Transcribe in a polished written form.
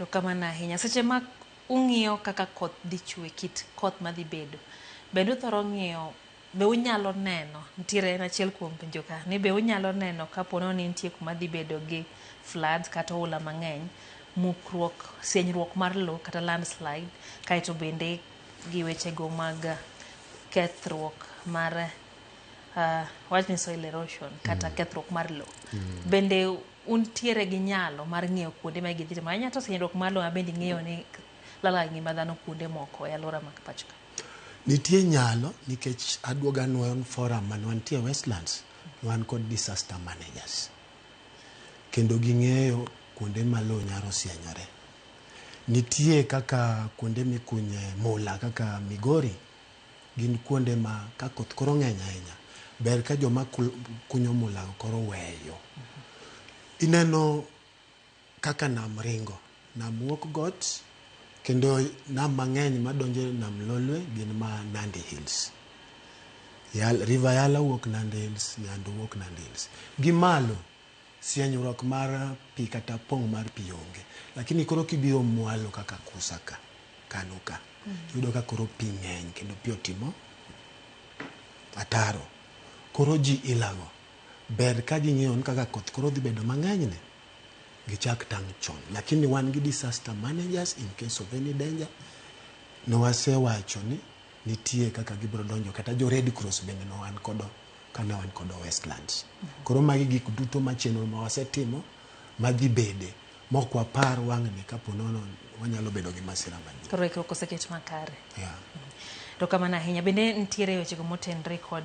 To kamano ahinya. Seche ma ung'iyo kaka koth dhi chwe, kit koth madhi bedo, bende uthoro ng'iyo, be unyalo neno, nitiere en achiel kuom penjo ka, ni be unyalo neno kapo ni nitie kuma dhi bedo gi floods kata oula mang'eny, mukruok, sienyruok mar lowo kata landslide, kaeto bende gi wechego mag kethruok mar wach ni soil erosion kata kethruok mar lowo. Bende untiere gi nyalo mar ng'eyo kuonde ma gidhi timo ahinya to sienyruok mar lowo ma bende ing'eyo ni lalo ngima dhano kuonde moko e alwora mag pacho ka? Nitie nyalo, nikech aduoga nwan forum mane wantie Westlands, wan kod disaster managers kendo ging'eyo kuonde ma lowo nyalo sienyore. Nitie kaka kuonde mikunye mula kaka Migori, gin kuonde ma ka koth koro ng'eny ahinya, ber ka joma kunyo mula koro weyo. Ineno kaka nam ringo, nam wuok got, kendo nam mang'eny madonjo e nam Lolwe gin ma Nandi Hills. River Yala wuok Nandi Hills, Nyando wuok Nandi Hills. Gi malo sienyruok mar pi kata pong' mar pi onge, lakini koro kibiro mwalo kaka Kusa ka, Kano ka, iyudo ka koro pi ng'eny kendo pi otimo ataro. Koro ji ilago ber ka ging'eyo ni kaka koth koro dhi bedo mang'eny ni gichak tang' chon. Lakini wan gi disaster managers in case of any danger. Ne wasewacho ni nitie kaka gibiro donjo, kata jo Red Cross bende ne wan kodo kane wan kodo Westlands. Koro magi gik duto ma chenro ma wasetimo madhi bede mok wapar wang'ni kapo nono wanyalo bedo gi masira maduong'. Koro ikruok oseket makare. Yeah. To kamano ahinya. Bende nitiere wechego motenre kod